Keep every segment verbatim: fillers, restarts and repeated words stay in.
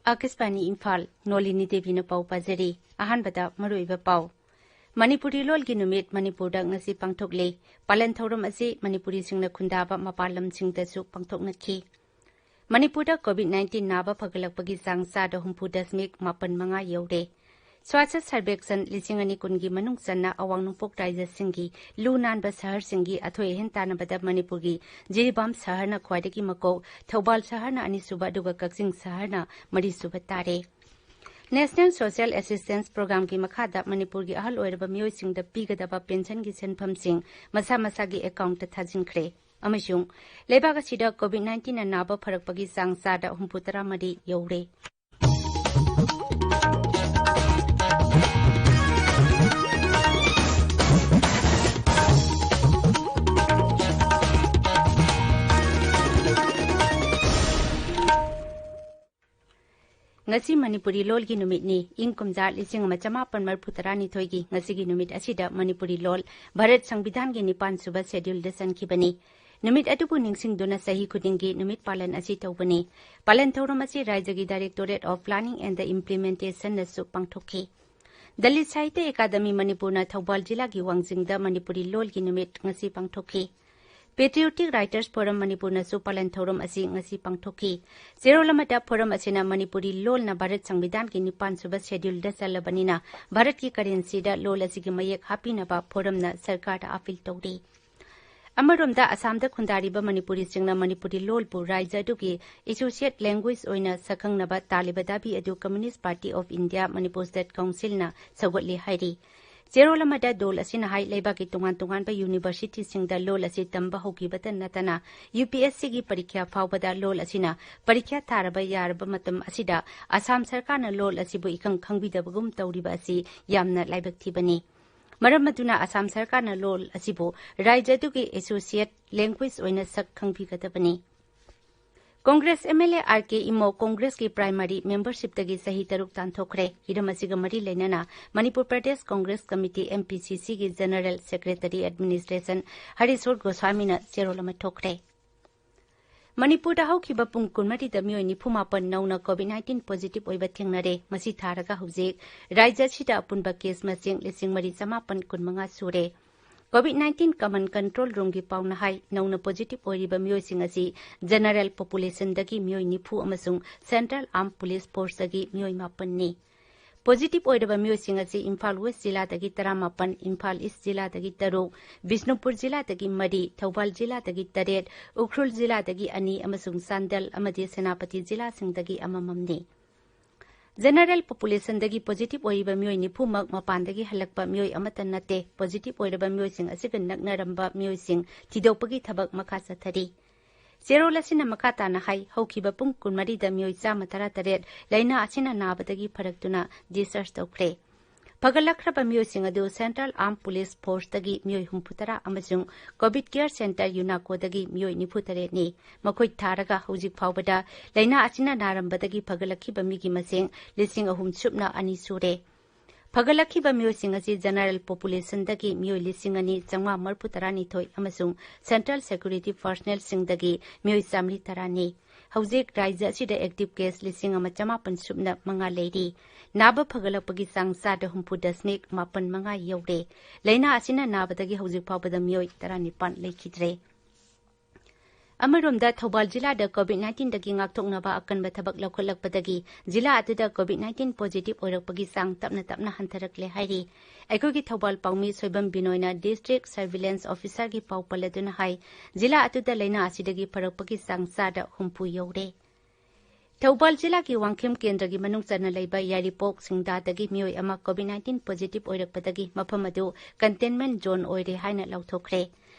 ꯑꯥꯀꯥꯁꯕꯥꯅꯤ ꯏꯝꯐꯥꯜ, ꯅꯣꯂꯤꯅꯤ ꯗꯦꯕꯤꯅ ꯄꯥꯎ ꯄꯥꯖꯔꯤ꯫ ꯑꯍꯥꯟꯕꯗ ꯃꯔꯨꯑꯣꯏꯕ ꯄꯥꯎ꯫ ꯃꯅꯤꯄꯨꯔꯤ ꯂꯣꯜꯒꯤ ꯅꯨꯃꯤꯠ ꯃꯅꯤꯄꯨꯔꯗ ꯉꯁꯤ ꯄꯥꯡꯊꯣꯛꯂꯤ꯫ ꯄꯥꯂꯟ ꯊꯧꯔꯝ ꯑꯁꯤ ꯃꯅꯤꯄꯨꯔꯤꯁꯤꯡꯅ ꯈꯨꯟꯗꯥꯕ ꯃꯄꯥꯟ ꯂꯝꯁꯤꯡꯗꯁꯨ ꯄꯥꯡꯊꯣꯛꯅꯈꯤ꯫ ꯃꯅꯤꯄꯨꯔꯗ COVID nineteen ꯅꯥꯕ ꯐꯒꯠꯂꯛꯄꯒꯤ ꯆꯥꯡ ꯆꯥꯗ ꯍꯨꯝꯐꯨ ꯗꯁꯃꯤꯛ ꯃꯥꯄꯟ ꯃꯉꯥ ꯌꯧꯔꯦ꯫ ꯁ꯭ꯋꯥꯆ ꯁꯔꯕꯦꯛꯁꯟ ꯂꯤꯁꯤꯡ ꯑꯅꯤ ꯀꯨꯟꯒꯤ ꯃꯅꯨꯡ ꯆꯟꯅ ꯑꯋꯥꯡ ꯅꯣꯡꯄꯣꯛ ꯔꯥꯏꯖ꯭ꯌꯁꯤꯡꯒꯤ ꯂꯨ ꯅꯥꯟꯕ ꯁꯍꯔꯁꯤꯡꯒꯤ ꯑꯊꯣꯏ ꯑꯍꯦꯟ ꯇꯥꯟꯅꯕꯗ ꯃꯅꯤꯄꯨꯔꯒꯤ ꯖꯤꯔꯤꯕꯥꯝ ꯁꯍꯔꯅ ꯈ꯭ꯋꯥꯏꯗꯒꯤ ꯃꯀꯣꯛ, ꯊꯧꯕꯥꯜ ꯁꯍꯔꯅ ꯑꯅꯤꯁꯨꯕ ꯑꯗꯨꯒ ꯀꯛꯆꯤꯡ ꯁꯍꯔꯅ ꯃꯔꯤꯁꯨꯕ ꯇꯥꯔꯦ꯫ National Social Assistance Programꯒꯤ ꯃꯈꯥꯗ ꯃꯅꯤꯄꯨꯔꯒꯤ ꯑꯍꯜ ꯑꯣꯏꯔꯕ ꯃꯤꯑꯣꯏꯁꯤꯡꯗ ꯄꯤꯒꯗꯕ ꯄꯦꯟꯁꯟꯒꯤ ꯁꯦꯟꯐꯝꯁꯤꯡ ꯃꯁꯥ ꯃꯁꯥꯒꯤ ꯑꯦꯀꯥꯎꯟꯠꯇ ꯊꯥꯖꯤꯟꯈ꯭ꯔꯦ꯫ ꯑꯃꯁꯨꯡ ꯂꯩꯕꯥꯛ ꯑꯁꯤꯗ COVID nineteen ꯅꯥꯕ ꯐꯔꯛꯄꯒꯤ ꯆꯥꯡ ꯆꯥꯗ ꯍꯨꯝꯐꯨ ꯇꯔꯥ ꯃꯔꯤ ꯌꯧꯔꯦ꯫ ꯉꯁꯤ ꯃꯅꯤꯄꯨꯔꯤ ꯂꯣꯜꯒꯤ ꯅꯨꯃꯤꯠꯅꯤ꯫ ꯏꯪ ꯀꯨꯝꯖꯥ ꯂꯤꯁꯤꯡ ꯑꯃ ꯆꯃꯥꯄꯟ ꯃꯔꯤꯐꯨ ꯇꯔꯥꯅꯤꯊꯣꯏꯒꯤ ꯉꯁꯤꯒꯤ ꯅꯨꯃꯤꯠ ꯑꯁꯤꯗ ꯃꯅꯤꯄꯨꯔꯤ ꯂꯣꯜ ꯚꯥꯔꯠ ꯁꯪꯕꯤꯙꯥꯟꯒꯤ ꯅꯤꯄꯥꯟ ꯁꯨꯕ ꯁꯦꯗ꯭ꯌꯨꯜꯗ ꯆꯟꯈꯤꯕꯅꯤ꯫ ꯅꯨꯃꯤꯠ ꯑꯗꯨꯕꯨ ꯅꯤꯡꯁꯤꯡꯗꯨꯅ ꯆꯍꯤ ꯈꯨꯗꯤꯡꯒꯤ ꯅꯨꯃꯤꯠ ꯄꯥꯂꯟ ꯑꯁꯤ ꯇꯧꯕꯅꯤ꯫ ꯄꯥꯂꯟ ꯊꯧꯔꯝ ꯑꯁꯤ ꯔꯥꯏꯖ꯭ꯌꯒꯤ Directorate of Planning and the Implementationꯅꯁꯨ ꯄꯥꯡꯊꯣꯛꯈꯤ꯫ ꯗꯂꯤꯠ ꯁꯥꯍꯤꯇ꯭ꯌ ꯑꯦꯀꯥꯗꯃꯤ ꯃꯅꯤꯄꯨꯔꯅ ꯊꯧꯕꯥꯜ ꯖꯤꯂꯥꯒꯤ ꯋꯥꯡꯖꯤꯡꯗ ꯃꯅꯤꯄꯨꯔꯤ ꯂꯣꯜꯒꯤ ꯅꯨꯃꯤꯠ ꯉꯁꯤ ꯄꯥꯡꯊꯣꯛꯈꯤ꯫ Patriotic Writers Forum ꯃꯅꯤꯄꯨꯔꯅꯁꯨ ꯄꯥꯂꯟ ꯊꯧꯔꯝ ꯑꯁꯤ ꯉꯁꯤ ꯄꯥꯡꯊꯣꯛꯈꯤ꯫ ꯆꯦꯔꯣꯜ ꯑꯃꯗ ꯐꯣꯔꯝ ꯑꯁꯤꯅ ꯃꯅꯤꯄꯨꯔꯤ ꯂꯣꯜꯅ ꯚꯥꯔꯠ ꯁꯪꯕꯤꯙꯥꯟꯒꯤ ꯅꯤꯄꯥꯟ ꯁꯨꯕ ꯁꯦꯗ꯭ꯌꯨꯜꯗ ꯆꯜꯂꯕꯅꯤꯅ ꯚꯥꯔꯠꯀꯤ ꯀꯔꯦꯟꯁꯤꯗ ꯂꯣꯜ ꯑꯁꯤꯒꯤ ꯃꯌꯦꯛ ꯍꯥꯞꯄꯤꯅꯕ ꯐꯣꯔꯝꯅ ꯁꯔꯀꯥꯔꯗ ꯑꯥꯄꯤꯜ ꯇꯧꯔꯤ꯫ ꯑꯃꯔꯣꯝꯗ ꯑꯁꯥꯝꯗ ꯈꯨꯟꯗꯥꯔꯤꯕ ꯃꯅꯤꯄꯨꯔꯤꯁꯤꯡꯅ ꯃꯅꯤꯄꯨꯔꯤ ꯂꯣꯜꯕꯨ ꯔꯥꯏꯖ꯭ꯌ ꯑꯗꯨꯒꯤ Associate Language ꯑꯣꯏꯅ ꯁꯛꯈꯪꯅꯕ ꯇꯥꯜꯂꯤꯕ ꯗꯥꯕꯤ ꯑꯗꯨ Communist Party of India Manipur State Councilꯅ ꯁꯧꯒꯠꯂꯤ ꯍꯥꯏꯔꯤ꯫ ꯆꯦꯔꯣꯜ ꯑꯃꯗ ꯗꯣꯜ ꯑꯁꯤꯅ ꯍꯥꯏ, ꯂꯩꯕꯥꯛꯀꯤ ꯇꯣꯉꯥꯟ ꯇꯣꯉꯥꯟꯕ ꯌꯨꯅꯤꯚꯔꯁꯤꯇꯤꯁꯤꯡꯗ ꯂꯣꯜ ꯑꯁꯤ ꯇꯝꯕ ꯍꯧꯈꯤꯕꯇ ꯅꯠꯇꯅ UPSCꯒꯤ ꯄꯔꯤꯈ꯭ꯌꯥ ꯐꯥꯎꯕꯗ ꯂꯣꯜ ꯑꯁꯤꯅ ꯄꯔꯤꯈ꯭ꯌꯥ ꯊꯥꯔꯕ ꯌꯥꯔꯕ ꯃꯇꯝ ꯑꯁꯤꯗ ꯑꯁꯥꯝ ꯁꯔꯀꯥꯔꯅ ꯂꯣꯜ ꯑꯁꯤꯕꯨ ꯏꯈꯪ ꯈꯪꯕꯤꯗꯕꯒꯨꯝ ꯇꯧꯔꯤꯕ ꯑꯁꯤ ꯌꯥꯝꯅ ꯂꯥꯏꯕꯛ ꯊꯤꯕꯅꯤ꯫ ꯃꯔꯝ ꯑꯗꯨꯅ ꯑꯁꯥꯝ ꯁꯔꯀꯥꯔꯅ ꯂꯣꯜ ꯑꯁꯤꯕꯨ ꯔꯥꯏꯖ꯭ꯌ ꯑꯗꯨꯒꯤ Associate Language ꯑꯣꯏꯅ ꯁꯛ ꯈꯪꯕꯤꯒꯗꯕꯅꯤ꯫ Congress MLA R K Imo ꯀꯣꯡꯒ꯭ꯔꯦꯁꯀꯤ primary membershipꯇꯒꯤ ꯆꯍꯤ ꯇꯔꯨꯛ ꯇꯥꯟꯊꯣꯛꯈ꯭ꯔꯦ꯫ ꯍꯤꯔꯝ ꯑꯁꯤꯒ ꯃꯔꯤ ꯂꯩꯅꯅ ꯃꯅꯤꯄꯨꯔ ꯄ꯭ꯔꯗꯦꯁ ꯀꯣꯡꯒ꯭ꯔꯦꯁ ꯀꯃꯤꯇꯤ, MPCCꯒꯤ General Secretary Administration ꯍꯔꯤꯁꯣꯔ ꯒꯣꯁ꯭ꯋꯥꯃꯤꯅ ꯆꯦꯔꯣꯜ ꯑꯃ ꯊꯣꯛꯈ꯭ꯔꯦ꯫ ꯃꯅꯤꯄꯨꯔꯗ ꯍꯧꯈꯤꯕ ꯄꯨꯡ ꯀꯨꯟꯃꯔꯤꯗ ꯃꯤꯑꯣꯏ ꯅꯤꯐꯨ ꯃꯥꯄꯟ ꯅꯧꯅ COVID nineteen positive ꯑꯣꯏꯕ ꯊꯦꯡꯅꯔꯦ꯫ ꯃꯁꯤ ꯊꯥꯔꯒ ꯍꯧꯖꯤꯛ ꯔꯥꯖ꯭ꯌ ꯑꯁꯤꯗ ꯑꯄꯨꯟꯕ case ꯃꯁꯤꯡ ꯂꯤꯁꯤꯡ ꯃꯔꯤ ꯆꯃꯥꯄꯟ ꯀꯨꯟꯃꯉꯥ ꯁꯨꯔꯦ꯫ COVID nineteen common control roomꯒꯤ ꯄꯥꯎꯅ ꯍꯥꯏ, ꯅꯧꯅ positive ꯑꯣꯏꯔꯤꯕ ꯃꯤꯑꯣꯏꯁꯤꯡ ꯑꯁꯤ general populationꯗꯒꯤ ꯃꯤꯑꯣꯏ ꯅꯤꯐꯨ ꯑꯃꯁꯨꯡ Central Armed Police Forceꯇꯒꯤ ꯃꯤꯑꯣꯏ ꯃꯥꯄꯟꯅꯤ꯫ Positive ꯑꯣꯏꯔꯕ ꯃꯤꯑꯣꯏꯁꯤꯡ ꯑꯁꯤ ꯏꯝꯐꯥꯜ West ꯖꯤꯂꯥꯗꯒꯤ ꯇꯔꯥꯃꯥꯄꯟ, ꯏꯝꯐꯥꯜ East ꯖꯤꯂꯥꯗꯒꯤ ꯇꯔꯨꯛ, ꯕꯤꯁꯅꯨꯄꯨꯔ ꯖꯤꯂꯥꯗꯒꯤ ꯃꯔꯤ, ꯊꯧꯕꯥꯜ ꯖꯤꯂꯥꯗꯒꯤ ꯇꯔꯦꯠ, ꯎꯈ꯭ꯔꯨꯜ ꯖꯤꯂꯥꯗꯒꯤ ꯑꯅꯤ ꯑꯃꯁꯨꯡ ꯆꯥꯟꯗꯦꯜ ꯑꯃꯗꯤ ꯁꯦꯅꯥꯄꯇꯤ ꯖꯤꯂꯥꯁꯤꯡꯗꯒꯤ ꯑꯃꯃꯝꯅꯤ꯫ General populationꯗꯒꯤ positive ꯑꯣꯏꯔꯤꯕ ꯃꯤꯑꯣꯏ ꯅꯤꯐꯨꯃꯛ ꯃꯄꯥꯟꯗꯒꯤ ꯍꯜꯂꯛꯄ ꯃꯤꯑꯣꯏ ꯑꯃꯠꯇ ꯅꯠꯇꯦ꯫ Positive ꯑꯣꯏꯔꯕ ꯃꯤꯑꯣꯏꯁꯤꯡ ꯑꯁꯤꯒ ꯅꯛꯅꯔꯝꯕ ꯃꯤꯑꯣꯏꯁꯤꯡ ꯊꯤꯗꯣꯛꯄꯒꯤ ꯊꯕꯛ ꯃꯈꯥ ꯆꯠꯊꯔꯤ꯫ ꯆꯦꯔꯣꯜ ꯑꯁꯤꯅ ꯃꯈꯥ ꯇꯥꯅ ꯍꯥꯏ, ꯍꯧꯈꯤꯕ ꯄꯨꯡ ꯀꯨꯟꯃꯔꯤꯗ ꯃꯤꯑꯣꯏ ꯆꯥꯝꯃ ꯇꯔꯥꯇꯔꯦꯠ ꯂꯥꯏꯅꯥ ꯑꯁꯤꯅ ꯅꯥꯕꯗꯒꯤ ꯐꯔꯛꯇꯨꯅ discharge ꯇꯧꯈ꯭ꯔꯦ꯫ ꯐꯒꯠꯂꯛꯈ꯭ꯔꯕ ꯃꯤꯑꯣꯏꯁꯤꯡ ꯑꯗꯨ Central Armed Police Forceꯇꯒꯤ ꯃꯤꯑꯣꯏ ꯍꯨꯝꯐꯨꯇꯔꯥ ꯑꯃꯁꯨꯡ COVID Care Centre ꯌꯨꯅꯥꯀꯣꯗꯒꯤ ꯃꯤꯑꯣꯏ ꯅꯤꯐꯨꯇꯔꯦꯠꯅꯤ꯫ ꯃꯈꯣꯏ ꯊꯥꯔꯒ ꯍꯧꯖꯤꯛ ꯐꯥꯎꯕꯗ ꯂꯥꯏꯅꯥ ꯑꯁꯤꯅ ꯅꯥꯔꯝꯕꯗꯒꯤ ꯐꯒꯠꯂꯛꯈꯤꯕ ꯃꯤꯒꯤ ꯃꯁꯤꯡ ꯂꯤꯁꯤꯡ ꯑꯍꯨꯝ ꯁꯨꯞꯅ ꯑꯅꯤ ꯁꯨꯔꯦ꯫ ꯐꯒꯠꯂꯛꯈꯤꯕ ꯃꯤꯑꯣꯏꯁꯤꯡ ꯑꯁꯤ general populationꯗꯒꯤ ꯃꯤꯑꯣꯏ ꯂꯤꯁꯤꯡ ꯑꯅꯤ ꯆꯥꯝꯃꯉꯥ ꯃꯔꯤꯐꯨ ꯇꯔꯥꯅꯤꯊꯣꯏ ꯑꯃꯁꯨꯡ Central Security Personnelꯁꯤꯡꯗꯒꯤ ꯃꯤꯑꯣꯏ ꯆꯥꯃꯔꯤ ꯇꯔꯥꯅꯤ꯫ ꯍꯧꯖꯤꯛ ꯔꯥꯖ꯭ꯌ ꯑꯁꯤꯗ active case ꯂꯤꯁꯤꯡ ꯑꯃ ꯆꯃꯥꯄꯟ ꯁꯨꯞꯅ ꯃꯉꯥ ꯂꯩꯔꯤ꯫ ꯅꯥꯕ ꯐꯒꯠꯂꯛꯄꯒꯤ ꯆꯥꯡ ꯆꯥꯗ ꯍꯨꯝꯐꯨ ꯗꯁꯃꯤꯛ ꯃꯥꯄꯟ ꯃꯉꯥ ꯌꯧꯔꯦ꯫ ꯂꯥꯏꯅꯥ ꯑꯁꯤꯅ ꯅꯥꯕꯗꯒꯤ ꯍꯧꯖꯤꯛ ꯐꯥꯎꯕꯗ ꯃꯤꯑꯣꯏ ꯇꯔꯥꯅꯤꯄꯥꯟ ꯂꯩꯈꯤꯗ꯭ꯔꯦ꯫ ꯑꯃꯔꯣꯝꯗ, ꯊꯧꯕꯥꯜ ꯖꯤꯂꯥꯗ COVID nineteenꯗꯒꯤ ꯉꯥꯛꯊꯣꯛꯅꯕ ꯑꯀꯟꯕ ꯊꯕꯛ ꯂꯧꯈꯠꯂꯛꯄꯗꯒꯤ ꯖꯤꯂꯥ ꯑꯗꯨꯗ COVID nineteen positive ꯑꯣꯏꯔꯛꯄꯒꯤ ꯆꯥꯡ ꯇꯞꯅ ꯇꯞꯅ ꯍꯟꯊꯔꯛꯂꯦ ꯍꯥꯏꯔꯤ꯫ ꯑꯩꯈꯣꯏꯒꯤ ꯊꯧꯕꯥꯜ ꯄꯥꯎꯃꯤ ꯁꯣꯏꯕꯝ ꯕꯤꯅꯣꯏꯅ District Surveillance Officerꯒꯤ ꯄꯥꯎ ꯄꯜꯂꯗꯨꯅ ꯍꯥꯏ, ꯖꯤꯂꯥ ꯑꯗꯨꯗ ꯂꯥꯏꯅꯥ ꯑꯁꯤꯗꯒꯤ ꯐꯔꯛꯄꯒꯤ ꯆꯥꯡ ꯆꯥꯗ ꯍꯨꯝꯐꯨ ꯌꯧꯔꯦ꯫ ꯊꯧꯕꯥꯜ ꯖꯤꯂꯥꯒꯤ ꯋꯥꯡꯈꯦꯝ ꯀꯦꯟꯗ꯭ꯔꯒꯤ ꯃꯅꯨꯡ ꯆꯟꯅ ꯂꯩꯕ ꯌꯥꯏꯔꯤꯄꯣꯛ ꯁꯤꯡꯗꯥꯗꯒꯤ ꯃꯤꯑꯣꯏ ꯑꯃ COVID nineteen positive ꯑꯣꯏꯔꯛꯄꯗꯒꯤ ꯃꯐꯝ ꯑꯗꯨ containment zone ꯑꯣꯏꯔꯦ ꯍꯥꯏꯅ ꯂꯥꯎꯊꯣꯛꯈ꯭ꯔꯦ꯫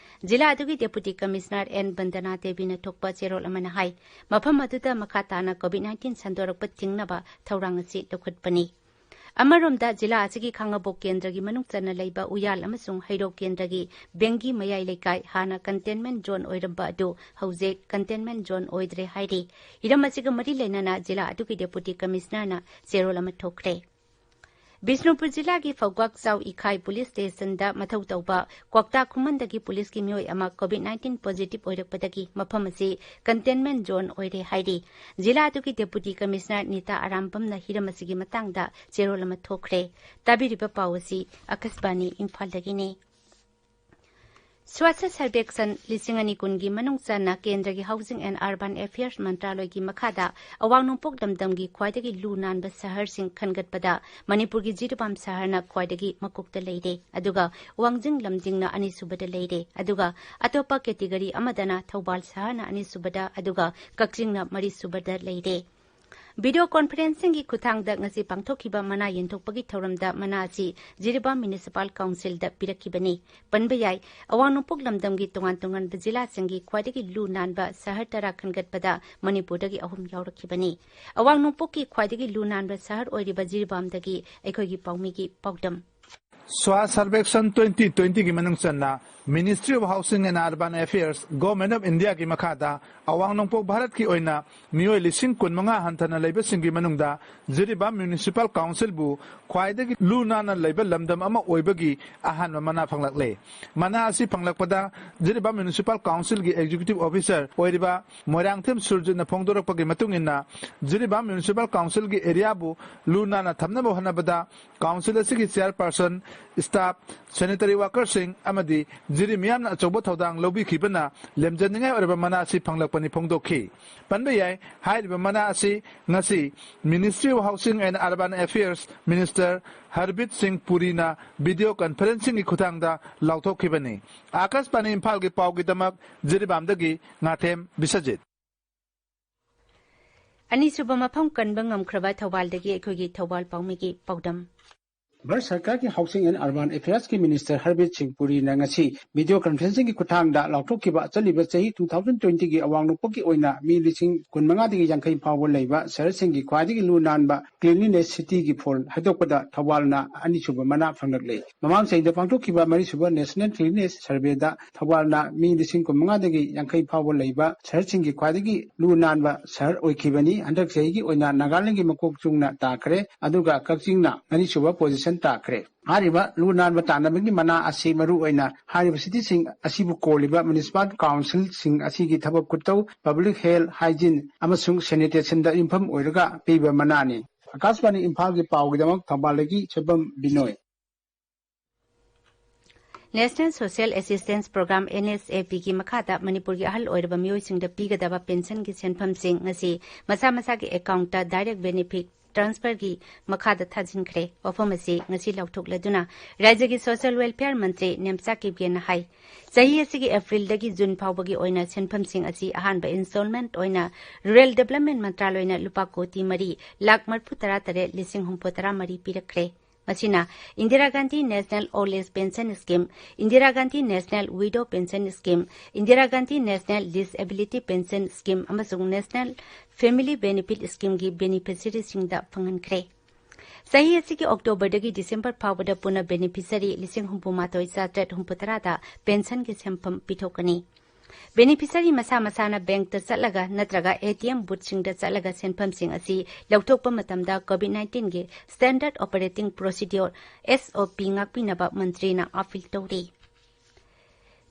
ꯖꯤꯂꯥ ꯑꯗꯨꯒꯤ Deputy Commissioner ꯑꯦꯟ ꯕꯟꯗꯅꯥ ꯗꯦꯕꯤꯅ ꯊꯣꯛꯄ ꯆꯦꯔꯣꯜ ꯑꯃꯅ ꯍꯥꯏ, ꯃꯐꯝ ꯑꯗꯨꯗ ꯃꯈꯥ ꯇꯥꯅ COVID nineteen ꯁꯟꯗꯣꯔꯛꯄ ꯊꯤꯡꯅꯕ ꯊꯧꯔꯥꯡ ꯑꯁꯤ ꯂꯧꯈꯠꯄꯅꯤ꯫ ꯑꯃꯔꯣꯝꯗ, ꯖꯤꯂꯥ ꯑꯁꯤꯒꯤ ꯈꯥꯉꯕꯣꯛ ꯀꯦꯟꯗ꯭ꯔꯒꯤ ꯃꯅꯨꯡ ꯆꯟꯅ ꯂꯩꯕ ꯎꯌꯥꯜ ꯑꯃꯁꯨꯡ ꯍꯩꯔꯣꯛ ꯀꯦꯟꯗ꯭ꯔꯒꯤ ꯕꯦꯡꯒꯤ ꯃꯌꯥꯏ ꯂꯩꯀꯥꯏ ꯍꯥꯟꯅ containment zone ꯑꯣꯏꯔꯝꯕ ꯑꯗꯨ ꯍꯧꯖꯤꯛ containment zone ꯑꯣꯏꯗ꯭ꯔꯦ ꯍꯥꯏꯔꯤ꯫ ꯍꯤꯔꯝ ꯑꯁꯤꯒ ꯃꯔꯤ ꯂꯩꯅꯅ ꯖꯤꯂꯥ ꯑꯗꯨꯒꯤ Deputy Commissionerꯅ ꯆꯦꯔꯣꯜ ꯑꯃ ꯊꯣꯛꯈ꯭ꯔꯦ꯫ ꯕꯤꯁꯅꯨꯄꯨꯔ ꯖꯤꯂꯥꯒꯤ ꯐꯧꯒ꯭ꯋꯥꯛꯆꯥꯎ ꯏꯈꯥꯏ ꯄꯨꯂꯤꯁ ꯁ꯭ꯇꯦꯁꯟꯗ ꯃꯊꯧ ꯇꯧꯕ ꯀ꯭ꯋꯥꯛꯇꯥ ꯈꯨꯃꯟꯗꯒꯤ ꯄꯨꯂꯤꯁꯀꯤ ꯃꯤꯑꯣꯏ ꯑꯃ COVID nineteen positive ꯑꯣꯏꯔꯛꯄꯗꯒꯤ ꯃꯐꯝ ꯑꯁꯤ containment zone ꯑꯣꯏꯔꯦ ꯍꯥꯏꯔꯤ꯫ ꯖꯤꯂꯥ ꯑꯗꯨꯒꯤ Deputy Commissioner ꯅꯤꯇꯥ ꯑꯔꯥꯝꯕꯝꯅ ꯍꯤꯔꯝ ꯑꯁꯤꯒꯤ ꯃꯇꯥꯡꯗ ꯆꯦꯔꯣꯜ ꯑꯃ ꯊꯣꯛꯈ꯭ꯔꯦ꯫ ꯇꯥꯕꯤꯔꯤꯕ ꯄꯥꯎ ꯑꯁꯤ ꯑꯀꯥꯁꯕꯥꯅꯤ ꯏꯝꯐꯥꯜꯗꯒꯤꯅꯤ꯫ ꯁ꯭ꯋꯥꯆ ꯁꯔꯕꯦꯛꯁꯟ ꯂꯤꯁꯤꯡ ꯑꯅꯤ ꯀꯨꯟꯒꯤ ꯃꯅꯨꯡ ꯆꯟꯅ ꯀꯦꯟꯗ꯭ꯔꯒꯤ Housing and Urban Affairs ꯃꯟꯇ꯭ꯔꯥꯂꯣꯏꯒꯤ ꯃꯈꯥꯗ ꯑꯋꯥꯡ ꯅꯣꯡꯄꯣꯛ ꯂꯝꯗꯝꯒꯤ ꯈ꯭ꯋꯥꯏꯗꯒꯤ ꯂꯨ ꯅꯥꯟꯕ ꯁꯍꯔꯁꯤꯡ ꯈꯟꯒꯠꯄꯗ ꯃꯅꯤꯄꯨꯔꯒꯤ ꯖꯤꯔꯤꯕꯥꯝ ꯁꯍꯔꯅ ꯈ꯭ꯋꯥꯏꯗꯒꯤ ꯃꯀꯣꯛꯇ ꯂꯩꯔꯦ, ꯑꯗꯨꯒ ꯋꯥꯡꯖꯤꯡ ꯂꯝꯖꯤꯡꯅ ꯑꯅꯤꯁꯨꯕꯗ ꯂꯩꯔꯦ, ꯑꯗꯨꯒ ꯑꯇꯣꯞꯄ category ꯑꯃꯗꯅ ꯊꯧꯕꯥꯜ ꯁꯍꯔꯅ ꯑꯅꯤꯁꯨꯕꯗ, ꯑꯗꯨꯒ ꯀꯛꯆꯤꯡꯅ ꯃꯔꯤꯁꯨꯕꯗ ꯂꯩꯔꯦ꯫ Video conferencingꯒꯤ ꯈꯨꯠꯊꯥꯡꯗ ꯉꯁꯤ ꯄꯥꯡꯊꯣꯛꯈꯤꯕ ꯃꯅꯥ ꯌꯦꯟꯊꯣꯛꯄꯒꯤ ꯊꯧꯔꯝꯗ ꯃꯅꯥ ꯑꯁꯤ ꯖꯤꯔꯤꯕꯥꯝ Municipal Councilꯗ ꯄꯤꯔꯛꯈꯤꯕꯅꯤ꯫ ꯄꯟꯕ ꯌꯥꯏ, ꯑꯋꯥꯡ ꯅꯣꯡꯄꯣꯛ ꯂꯝꯗꯝꯒꯤ ꯇꯣꯉꯥꯟ ꯇꯣꯉꯥꯟꯕ ꯖꯤꯂꯥꯁꯤꯡꯒꯤ ꯈ꯭ꯋꯥꯏꯗꯒꯤ ꯂꯨ ꯅꯥꯟꯕ ꯁꯍꯔ ꯇꯔꯥ ꯈꯟꯒꯠꯄꯗ ꯃꯅꯤꯄꯨꯔꯗꯒꯤ ꯑꯍꯨꯝ ꯌꯥꯎꯔꯛꯈꯤꯕꯅꯤ꯫ ꯑꯋꯥꯡ ꯅꯣꯡꯄꯣꯛꯀꯤ ꯈ꯭ꯋꯥꯏꯗꯒꯤ ꯂꯨ ꯅꯥꯟꯕ ꯁꯍꯔ ꯑꯣꯏꯔꯤꯕ ꯖꯤꯔꯤꯕꯥꯝꯗꯒꯤ ꯑꯩꯈꯣꯏꯒꯤ ꯄꯥꯎꯃꯤꯒꯤ ꯄꯥꯎꯗꯝ꯫ Swachh Survekshan twenty twentyꯒꯤ ꯃꯅꯨꯡ ꯆꯟꯅ Ministry of Housing and Urban Affairs, Government of Indiaꯒꯤ ꯃꯈꯥꯗ ꯑꯋꯥꯡ ꯅꯣꯡꯄꯣꯛ ꯚꯥꯔꯠꯀꯤ ꯑꯣꯏꯅ ꯃꯤꯑꯣꯏ ꯂꯤꯁꯤꯡ ꯀꯨꯟꯃꯉꯥ ꯍꯟꯊꯅ ꯂꯩꯕꯁꯤꯡꯒꯤ ꯃꯅꯨꯡꯗ ꯖꯤꯔꯤꯕꯥꯝ Municipal Councilꯕꯨ ꯈ꯭ꯋꯥꯏꯗꯒꯤ ꯂꯨ ꯅꯥꯟꯅ ꯂꯩꯕ ꯂꯝꯗꯝ ꯑꯃ ꯑꯣꯏꯕꯒꯤ ꯑꯍꯥꯟꯕ ꯃꯅꯥ ꯐꯪꯂꯛꯂꯦ꯫ ꯃꯅꯥ ꯑꯁꯤ ꯐꯪꯂꯛꯄꯗ ꯖꯤꯔꯤꯕꯥꯝ Municipal Councilꯒꯤ Executive Officer ꯑꯣꯏꯔꯤꯕ ꯃꯣꯏꯔꯥꯡꯊꯦꯝ ꯁꯨꯔꯖꯤꯠꯅ ꯐꯣꯡꯗꯣꯔꯛꯄꯒꯤ ꯃꯇꯨꯡ ꯏꯟꯅ, ꯖꯤꯔꯤꯕꯥꯝ Municipal Councilꯒꯤ areaꯕꯨ ꯂꯨ ꯅꯥꯟꯅ ꯊꯝꯅꯕ ꯍꯣꯠꯅꯕꯗ Council ꯑꯁꯤꯒꯤ Chairperson, staff, sanitary workerꯁꯤꯡ ꯑꯃꯗꯤ ꯖꯤꯔꯤ ꯃꯤꯌꯥꯝꯅ ꯑꯆꯧꯕ ꯊꯧꯗꯥꯡ ꯂꯧꯕꯤꯈꯤꯕꯅ ꯂꯦꯝꯖꯅꯤꯡꯉꯥꯏ ꯑꯣꯏꯔꯕ ꯃꯅꯥ ꯑꯁꯤ ꯐꯪꯂꯛꯄꯅꯤ ꯐꯣꯡꯗꯣꯛꯈꯤ꯫ ꯄꯟꯕ ꯌꯥꯏ, ꯍꯥꯏꯔꯤꯕ ꯃꯅꯥ ꯑꯁꯤ ꯉꯁꯤ Ministry of Housing and Urban Affairs Minister ꯍꯔꯕꯤꯠ ꯁꯤꯡ ꯄꯨꯔꯤꯅ video conferencingꯒꯤ ꯈꯨꯠꯊꯥꯡꯗ ꯂꯥꯎꯊꯣꯛꯈꯤꯕꯅꯤ꯫ ꯑꯥꯀꯥꯁꯕꯥꯅꯤ ꯏꯝꯐꯥꯜꯒꯤ ꯄꯥꯎꯒꯤꯗꯃꯛ ꯖꯤꯔꯤꯕꯥꯝꯗꯒꯤ ꯉꯥꯊꯦꯝ ꯕꯤꯁ꯭ꯋꯖꯤꯠ꯫ ꯑꯅꯤꯁꯨꯕ ꯃꯐꯝ ꯀꯟꯕ ꯉꯝꯈ꯭ꯔꯕ ꯊꯧꯕꯥꯜꯗꯒꯤ ꯑꯩꯈꯣꯏꯒꯤ ꯊꯧꯕꯥꯜ ꯄꯥꯎꯃꯤꯒꯤ ꯄꯥꯎꯗꯝ꯫ ꯚꯥꯔꯠ ꯁꯔꯀꯥꯔꯒꯤ Housing and Urban Affairs ꯀꯤ Minister Hardeep Singh Puri ꯅ ꯉꯁꯤ video conferencing ꯒꯤ ꯈꯨꯠꯊꯥꯡꯗ ꯂꯥꯎꯊꯣꯛꯈꯤꯕ ꯆꯠꯂꯤꯕ ꯆꯍꯤ two thousand twenty ꯒꯤ ꯑꯋꯥꯡ ꯅꯣꯡꯄꯣꯛꯀꯤ ꯑꯣꯏꯅ ꯃꯤ ꯂꯤꯁꯤꯡ ꯀꯨꯟꯃꯉꯥꯗꯒꯤ ꯌꯥꯡꯈꯩ ꯐꯥꯎꯕ ꯂꯩꯕ ꯁꯍꯔꯁꯤꯡꯒꯤ ꯈ꯭ꯋꯥꯏꯗꯒꯤ ꯂꯨ ꯅꯥꯟꯕ Cleanliness City ꯒꯤ ꯐꯣꯜ ꯍꯥꯏꯗꯣꯛꯄꯗ ꯊꯧꯕꯥꯜꯅ ꯑꯅꯤꯁꯨꯕ ꯃꯅꯥ ꯐꯪꯂꯛꯂꯦ꯫ ꯃꯃꯥꯡ ꯆꯍꯤꯗ ꯄꯥꯡꯊꯣꯛꯈꯤꯕ ꯃꯔꯤꯁꯨꯕ National Cleanliness Survey ꯗ ꯊꯧꯕꯥꯜꯅ ꯃꯤ ꯂꯤꯁꯤꯡ ꯀꯨꯟꯃꯉꯥꯗꯒꯤ ꯌꯥꯡꯈꯩ ꯐꯥꯎꯕ ꯂꯩꯕ ꯁꯍꯔꯁꯤꯡꯒꯤ ꯈ꯭ꯋꯥꯏꯗꯒꯤ ꯂꯨ ꯅꯥꯟꯕ ꯁꯍꯔ ꯑꯣꯏꯈꯤꯕꯅꯤ꯫ ꯍꯟꯗꯛ ꯆꯍꯤꯒꯤ ꯑꯣꯏꯅ ꯅꯥꯒꯥꯂꯦꯟꯒꯤ ꯃꯀꯣꯛ ꯆꯨꯡꯅ ꯇꯥꯈ꯭ꯔꯦ, ꯑꯗꯨꯒ ꯀꯛꯆꯤꯡꯅ ꯃꯔꯤꯁꯨꯕ position ꯇꯥꯈ꯭ꯔꯦ꯫ ꯍꯥꯏꯔꯤꯕ ꯂꯨ ꯅꯥꯟꯕ ꯇꯥꯟꯅꯕꯒꯤ ꯃꯅꯥ ꯑꯁꯤ ꯃꯔꯨ ꯑꯣꯏꯅ ꯍꯥꯏꯔꯤꯕ city ꯁꯤꯡ ꯑꯁꯤꯕꯨ ꯀꯣꯜꯂꯤꯕ municipal council ꯁꯤꯡ ꯑꯁꯤꯒꯤ ꯊꯕꯛ ꯈꯨꯇꯧ, public health, hygiene ꯑꯃꯁꯨꯡ sanitation ꯗ ꯌꯨꯝꯐꯝ ꯑꯣꯏꯔꯒ ꯄꯤꯕ ꯃꯅꯥꯅꯤ꯫ ꯑꯀꯥꯁꯕꯥꯅꯤ ꯏꯝꯐꯥꯜꯒꯤ ꯄꯥꯎꯒꯤꯗꯃꯛ ꯊꯧꯕꯥꯜꯗꯒꯤ Soibam ꯕꯤꯅꯣꯏ꯫ National Social Assistance Program, N S A P ꯒꯤ ꯃꯈꯥꯗ ꯃꯅꯤꯄꯨꯔꯒꯤ ꯑꯍꯜ ꯑꯣꯏꯔꯕ ꯃꯤꯑꯣꯏꯁꯤꯡꯗ ꯄꯤꯒꯗꯕ pension ꯒꯤ ꯁꯦꯟꯐꯝꯁꯤꯡ ꯉꯁꯤ ꯃꯁꯥ ꯃꯁꯥꯒꯤ account ꯇ direct benefit transfer ꯒꯤ ꯃꯈꯥꯗ ꯊꯥꯖꯤꯟꯈ꯭ꯔꯦ꯫ ꯋꯥꯐꯝ ꯑꯁꯤ ꯉꯁꯤ ꯂꯥꯎꯊꯣꯛꯂꯗꯨꯅ ꯔꯥꯖ꯭ꯌꯒꯤ Social Welfare ꯃꯟꯇ꯭ꯔꯤ ꯅꯦꯝꯆꯥ ꯀꯤꯞꯒꯦꯅ ꯍꯥꯏ, ꯆꯍꯤ ꯑꯁꯤꯒꯤ April ꯗꯒꯤ June ꯐꯥꯎꯕꯒꯤ ꯑꯣꯏꯅ ꯁꯦꯟꯐꯝꯁꯤꯡ ꯑꯁꯤ ꯑꯍꯥꯟꯕ installment ꯑꯣꯏꯅ Rural Development ꯃꯟꯇ꯭ꯔꯥꯂꯣꯏꯅ ꯂꯨꯄꯥ ꯀꯣꯇꯤ ꯃꯔꯤ ꯂꯥꯈ ꯃꯔꯤꯐꯨ ꯇꯔꯥ ꯇꯔꯦꯠ ꯂꯤꯁꯤꯡ ꯍꯨꯝꯐꯨ ꯇꯔꯥ ꯃꯔꯤ ꯄꯤꯔꯛꯈ꯭ꯔꯦ꯫ ꯃꯁꯤꯅ Indira Gandhi National Old Age Pension Scheme, Indira Gandhi National Widow Pension Scheme, Indira Gandhi National Disability Pension Scheme ꯑꯃꯁꯨꯡ National Family Benefit Scheme ꯒꯤ beneficiary ꯁꯤꯡꯗ ꯐꯪꯍꯟꯈ꯭ꯔꯦ꯫ ꯆꯍꯤ ꯑꯁꯤꯒꯤ October ꯗꯒꯤ December ꯐꯥꯎꯕꯗ ꯄꯨꯟꯅ beneficiary ꯂꯤꯁꯤꯡ ꯍꯨꯝꯐꯨ ꯃꯥꯊꯣꯏ ꯆꯥꯇ꯭ꯔꯦꯠ ꯍꯨꯝꯐꯨ ꯇꯔꯥꯗ pension ꯒꯤ ꯁꯦꯟꯐꯝ ꯄꯤꯊꯣꯛꯀꯅꯤ꯫ Beneficiary ꯃꯁꯥ ꯃꯁꯥꯅ bank ꯇ ꯆꯠꯂꯒ ꯅꯠꯇ꯭ꯔꯒ A T M booth ꯁꯤꯡꯗ ꯆꯠꯂꯒ ꯁꯦꯟꯐꯝꯁꯤꯡ ꯑꯁꯤ ꯂꯧꯊꯣꯛꯄ ꯃꯇꯝꯗ COVID nineteen ꯒꯤ Standard Operating Procedure, S O P, ꯉꯥꯛꯄꯤꯅꯕ ꯃꯟꯇ꯭ꯔꯤꯅ appeal ꯇꯧꯔꯤ꯫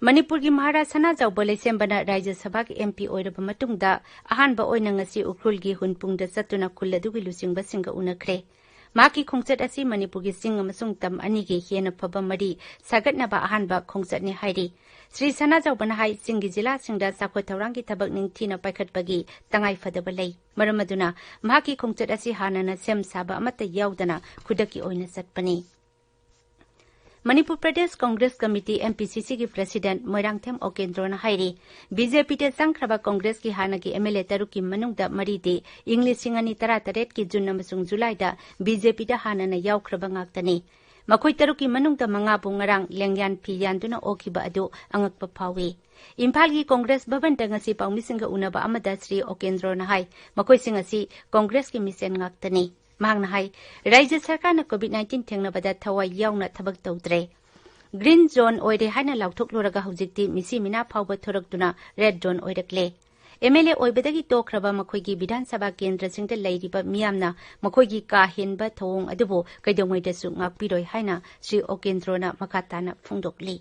ꯃꯅꯤꯄꯨꯔꯒꯤ ꯃꯍꯥꯔꯥꯖ ꯁꯅꯥꯖꯥꯎꯕ ꯂꯩꯁꯦꯝꯕꯅ ꯔꯥꯖ꯭ꯌ ꯁꯚꯥꯒꯤ M P ꯑꯣꯏꯔꯕ ꯃꯇꯨꯡꯗ ꯑꯍꯥꯟꯕ ꯑꯣꯏꯅ ꯉꯁꯤ ꯎꯈ꯭ꯔꯨꯜꯒꯤ ꯍꯨꯟꯄꯨꯡꯗ ꯆꯠꯇꯨꯅ ꯈꯨꯜ ꯑꯗꯨꯒꯤ ꯂꯨꯆꯤꯡꯕꯁꯤꯡꯒ ꯎꯅꯈ꯭ꯔꯦ꯫ ꯃꯍꯥꯛꯀꯤ ꯈꯣꯡꯆꯠ ꯑꯁꯤ ꯃꯅꯤꯄꯨꯔꯒꯤ ꯆꯤꯡ ꯑꯃꯁꯨꯡ ꯇꯝ ꯑꯅꯤꯒꯤ ꯍꯦꯟꯅ ꯐꯕ ꯃꯔꯤ ꯁꯥꯒꯠꯅꯕ ꯑꯍꯥꯟꯕ ꯈꯣꯡꯆꯠꯅꯤ ꯍꯥꯏꯔꯤ꯫ ꯁ꯭ꯔꯤ ꯁꯅꯥꯖꯥꯎꯕꯅ ꯍꯥꯏ, ꯆꯤꯡꯒꯤ ꯖꯤꯂꯥꯁꯤꯡꯗ ꯆꯥꯎꯈꯠ ꯊꯧꯔꯥꯡꯒꯤ ꯊꯕꯛ ꯅꯤꯡꯊꯤꯅ ꯄꯥꯏꯈꯠꯄꯒꯤ ꯇꯉꯥꯏꯐꯗꯕ ꯂꯩ꯫ ꯃꯔꯝ ꯑꯗꯨꯅ ꯃꯍꯥꯛꯀꯤ ꯈꯣꯡꯆꯠ ꯑꯁꯤ ꯍꯥꯟꯅꯅ ꯁꯦꯝ ꯁꯥꯕ ꯑꯃꯠꯇ ꯌꯥꯎꯗꯅ ꯈꯨꯗꯛꯀꯤ ꯑꯣꯏꯅ ꯆꯠꯄꯅꯤ꯫ ꯃꯅꯤꯄꯨꯔ ꯄ꯭ꯔꯗꯦꯁ ꯀꯣꯡꯒ꯭ꯔꯦꯁ ꯀꯃꯤꯇꯤ, MPCCꯒꯤ president ꯃꯣꯏꯔꯥꯡꯊꯦꯝ ꯑꯣꯀꯦꯟꯗ꯭ꯔꯣꯅ ꯍꯥꯏꯔꯤ, BJPꯗ ꯆꯪꯈ꯭ꯔꯕ ꯀꯣꯡꯒ꯭ꯔꯦꯁꯀꯤ ꯍꯥꯟꯅꯒꯤ MLA ꯇꯔꯨꯛꯀꯤ ꯃꯅꯨꯡꯗ ꯃꯔꯤꯗꯤ ꯏꯪ ꯂꯤꯁꯤꯡ ꯑꯅꯤ ꯇꯔꯥꯇꯔꯦꯠꯀꯤ ꯖꯨꯟ ꯑꯃꯁꯨꯡ ꯖꯨꯂꯥꯏꯗ BJPꯗ ꯍꯥꯟꯅꯅ ꯌꯥꯎꯈ꯭ꯔꯕ ꯉꯥꯛꯇꯅꯤ꯫ ꯃꯈꯣꯏ ꯇꯔꯨꯛꯀꯤ ꯃꯅꯨꯡꯗ ꯃꯉꯥꯕꯨ ꯉꯔꯥꯡ ꯂꯦꯡꯌꯥꯟ ꯐꯤ ꯌꯥꯟꯗꯨꯅ ꯑꯣꯛꯈꯤꯕ ꯑꯗꯨ ꯑꯉꯛꯄ ꯐꯥꯎꯏ꯫ ꯏꯝꯐꯥꯜꯒꯤ ꯀꯣꯡꯒ꯭ꯔꯦꯁ ꯚꯕꯟꯗ ꯉꯁꯤ ꯄꯥꯎꯃꯤꯁꯤꯡꯒ ꯎꯅꯕ ꯑꯃꯗ ꯁ꯭ꯔꯤ ꯑꯣꯀꯦꯟꯗ꯭ꯔꯣꯅ ꯍꯥꯏ, ꯃꯈꯣꯏꯁꯤꯡ ꯑꯁꯤ ꯀꯣꯡꯒ꯭ꯔꯦꯁꯀꯤ ꯃꯤꯁꯦꯟ ꯉꯥꯛꯇꯅꯤ꯫ ꯃꯍꯥꯛꯅ ꯍꯥꯏ, ꯔꯥꯖ꯭ꯌ ꯁꯔꯀꯥꯔꯅ COVID nineteen ꯊꯦꯡꯅꯕꯗ ꯊꯋꯥꯏ ꯌꯥꯎꯅ ꯊꯕꯛ ꯇꯧꯗ꯭ꯔꯦ꯫ Green zone ꯑꯣꯏꯔꯦ ꯍꯥꯏꯅ ꯂꯥꯎꯊꯣꯛꯂꯨꯔꯒ ꯍꯧꯖꯤꯛꯇꯤ ꯃꯤꯁꯤ ꯃꯤꯅꯥ ꯐꯥꯎꯕ ꯊꯣꯔꯛꯇꯨꯅ red zone ꯑꯣꯏꯔꯛꯂꯦ꯫ MLA ꯑꯣꯏꯕꯗꯒꯤ ꯇꯣꯛꯈ꯭ꯔꯕ ꯃꯈꯣꯏꯒꯤ ꯕꯤꯙꯥꯟ ꯁꯚꯥ ꯀꯦꯟꯗ꯭ꯔꯁꯤꯡꯗ ꯂꯩꯔꯤꯕ ꯃꯤꯌꯥꯝꯅ ꯃꯈꯣꯏꯒꯤ ꯀꯥ ꯍꯦꯟꯕ ꯊꯧꯑꯣꯡ ꯑꯗꯨꯕꯨ ꯀꯩꯗꯧꯉꯩꯗꯁꯨ ꯉꯥꯛꯄꯤꯔꯣꯏ ꯍꯥꯏꯅ ꯁ꯭ꯔꯤ ꯑꯣꯀꯦꯟꯗ꯭ꯔꯣꯅ ꯃꯈꯥ ꯇꯥꯅ ꯐꯣꯡꯗꯣꯛꯂꯤ꯫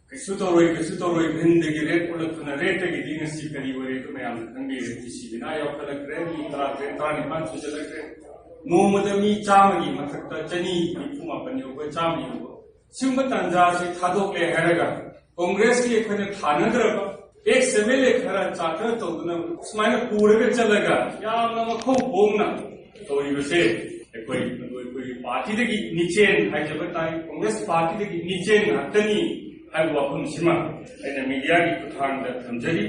ꯀꯩꯁꯨ ꯇꯧꯔꯣꯏ, ꯀꯩꯁꯨ ꯇꯧꯔꯣꯏ, ꯒ꯭ꯔꯤꯟꯗꯒꯤ ꯔꯦꯗ ꯑꯣꯜꯂꯛꯇꯨꯅ ꯔꯦꯗꯇꯒꯤꯗꯤ ꯉꯁꯤ ꯀꯔꯤ ꯑꯣꯏꯔꯦ ꯑꯗꯨ ꯃꯌꯥꯝꯅ ꯈꯪꯕꯤꯔꯦ꯫ ꯃꯤꯁꯤ ꯃꯤꯅꯥ ꯌꯥꯎꯈꯠꯂꯛꯈ꯭ꯔꯦ, ꯃꯤ ꯇꯔꯥꯇꯔꯦꯠ, ꯇꯔꯥꯅꯤꯄꯥꯟ ꯁꯨꯖꯜꯂꯛꯈ꯭ꯔꯦ꯫ ꯅꯣꯡꯃꯗ ꯃꯤ ꯆꯥꯝꯃꯒꯤ ꯃꯊꯛꯇ ꯆꯅꯤ ꯅꯤꯐꯨ ꯃꯥꯄꯟ ꯌꯧꯕ, ꯆꯥꯝꯃ ꯌꯧꯕ, ꯁꯤꯒꯨꯝꯕ ꯇꯥꯟꯖꯥꯁꯤ ꯊꯥꯗꯣꯛꯂꯦ ꯍꯥꯏꯔꯒ ꯀꯣꯡꯒ꯭ꯔꯦꯁꯀꯤ ꯑꯩꯈꯣꯏꯅ ꯊꯥꯅꯗ꯭ꯔꯕ ex MLA ꯈꯔ ꯆꯥꯛꯈꯔ ꯇꯧꯗꯨꯅ ꯁꯨꯃꯥꯏꯅ ꯄꯨꯔꯒ ꯆꯠꯂꯒ ꯌꯥꯝꯅ ꯃꯈꯧ ꯍꯣꯡꯅ ꯇꯧꯔꯤꯕꯁꯦ ꯑꯩꯈꯣꯏ, ꯑꯩꯈꯣꯏꯒꯤ ꯄꯥꯔꯇꯤꯗꯒꯤ ꯃꯤꯆꯦꯟ ꯍꯥꯏꯖꯕ ꯇꯥꯏ, ꯀꯣꯡꯒ꯭ꯔꯦꯁ ꯄꯥꯔꯇꯤꯗꯒꯤ ꯃꯤꯆꯦꯟ ꯉꯥꯛꯇꯅꯤ ꯍꯥꯏꯕ ꯋꯥꯐꯝꯁꯤꯃ ꯑꯩꯅ ꯃꯤꯗꯤꯌꯥꯒꯤ ꯈꯨꯠꯊꯥꯡꯗ ꯊꯝꯖꯔꯤ꯫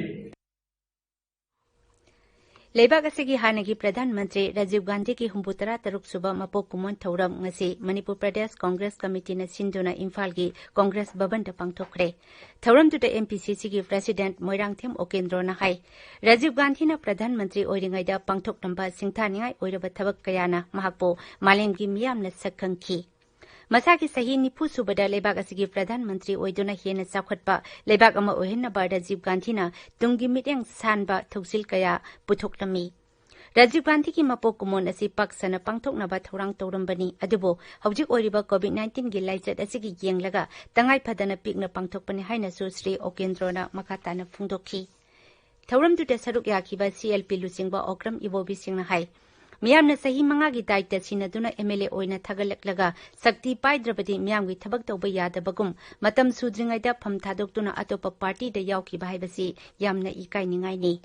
ꯂꯩꯕꯥꯛ ꯑꯁꯤꯒꯤ ꯍꯥꯟꯅꯒꯤ ꯄ꯭ꯔꯙꯥꯟ ꯃꯟꯇ꯭ꯔꯤ ꯔꯥꯖꯤꯕ ꯒꯥꯟꯙꯤꯒꯤ ꯍꯨꯝꯐꯨꯇꯔꯥ ꯇꯔꯨꯛ ꯁꯨꯕ ꯃꯄꯣꯛ ꯀꯨꯝꯑꯣꯟ ꯊꯧꯔꯝ ꯉꯁꯤ ꯃꯅꯤꯄꯨꯔ ꯄ꯭ꯔꯗꯦꯁ ꯀꯣꯡꯒ꯭ꯔꯦꯁ ꯀꯃꯤꯇꯤꯅ ꯁꯤꯟꯗꯨꯅ ꯏꯝꯐꯥꯜꯒꯤ ꯀꯣꯡꯒ꯭ꯔꯦꯁ ꯚꯕꯟꯗ ꯄꯥꯡꯊꯣꯛꯈ꯭ꯔꯦ꯫ ꯊꯧꯔꯝꯗꯨꯗ MPCCꯒꯤ president ꯃꯣꯏꯔꯥꯡꯊꯦꯝ ꯑꯣꯀꯦꯟꯗ꯭ꯔꯣꯅ ꯍꯥꯏ, ꯔꯥꯖꯤꯕ ꯒꯥꯟꯙꯤꯅ ꯄ꯭ꯔꯙꯥꯟ ꯃꯟꯇ꯭ꯔꯤ ꯑꯣꯏꯔꯤꯉꯩꯗ ꯄꯥꯡꯊꯣꯛꯂꯝꯕ ꯁꯤꯡꯊꯥꯅꯤꯡꯉꯥꯏ ꯑꯣꯏꯔꯕ ꯊꯕꯛ ꯀꯌꯥꯅ ꯃꯍꯥꯛꯄꯨ ꯃꯥꯂꯦꯝꯒꯤ ꯃꯤꯌꯥꯝꯅ ꯁꯛ ꯈꯪꯈꯤ꯫ ꯃꯁꯥꯒꯤ ꯆꯍꯤ ꯅꯤꯐꯨ ꯁꯨꯕꯗ ꯂꯩꯕꯥꯛ ꯑꯁꯤꯒꯤ ꯄ꯭ꯔꯙꯥꯟ ꯃꯟꯇ꯭ꯔꯤ ꯑꯣꯏꯗꯨꯅ ꯍꯦꯟꯅ ꯆꯥꯎꯈꯠꯄ ꯂꯩꯕꯥꯛ ꯑꯃ ꯑꯣꯏꯍꯟꯅꯕ ꯔꯥꯖꯤꯕ ꯒꯥꯟꯙꯤꯅ ꯇꯨꯡꯒꯤ ꯃꯤꯠꯌꯦꯡ ꯁꯥꯟꯕ ꯊꯧꯁꯤꯜ ꯀꯌꯥ ꯄꯨꯊꯣꯛꯂꯝꯃꯤ꯫ ꯔꯥꯖꯤꯕ ꯒꯥꯟꯙꯤꯒꯤ ꯃꯄꯣꯛ ꯀꯨꯝꯑꯣꯟ ꯑꯁꯤ ꯄꯥꯛ ꯁꯟꯅ ꯄꯥꯡꯊꯣꯛꯅꯕ ꯊꯧꯔꯥꯡ ꯇꯧꯔꯝꯕꯅꯤ, ꯑꯗꯨꯕꯨ ꯍꯧꯖꯤꯛ ꯑꯣꯏꯔꯤꯕ COVID nineteenꯒꯤ ꯂꯥꯏꯆꯠ ꯑꯁꯤꯒꯤ ꯌꯦꯡꯂꯒ ꯇꯉꯥꯏ ꯐꯗꯅ ꯄꯤꯛꯅ ꯄꯥꯡꯊꯣꯛꯄꯅꯤ ꯍꯥꯏꯅꯁꯨ ꯁ꯭ꯔꯤ ꯑꯣꯀꯦꯟꯗ꯭ꯔꯣꯅ ꯃꯈꯥ ꯇꯥꯅ ꯐꯣꯡꯗꯣꯛꯈꯤ꯫ ꯊꯧꯔꯝꯗꯨꯗ ꯁꯔꯨꯛ ꯌꯥꯈꯤꯕ CLP ꯂꯨꯆꯤꯡꯕ ꯑꯣꯀ꯭ꯔꯝ ꯏꯕꯣꯕꯤꯁꯤꯡꯅ ꯍꯥꯏ, ꯃꯤꯌꯥꯝꯅ ꯆꯍꯤ ꯃꯉꯥꯒꯤ ꯗꯥꯏꯇ ꯁꯤꯟꯅꯗꯨꯅ MLA ꯑꯣꯏꯅ ꯊꯥꯒꯠꯂꯛꯂꯒ ꯁꯛꯇꯤ ꯄꯥꯏꯗ꯭ꯔꯕꯗꯤ ꯃꯤꯌꯥꯝꯒꯤ ꯊꯕꯛ ꯇꯧꯕ ꯌꯥꯗꯕꯒꯨꯝ ꯃꯇꯝ ꯁꯨꯗ꯭ꯔꯤꯉꯩꯗ ꯐꯝ ꯊꯥꯗꯣꯛꯇꯨꯅ ꯑꯇꯣꯞꯄ ꯄꯥꯔꯇꯤꯗ ꯌꯥꯎꯈꯤꯕ ꯍꯥꯏꯕꯁꯤ ꯌꯥꯝꯅ ꯏꯀꯥꯏꯅꯤꯡꯉꯥꯏꯅꯤ꯫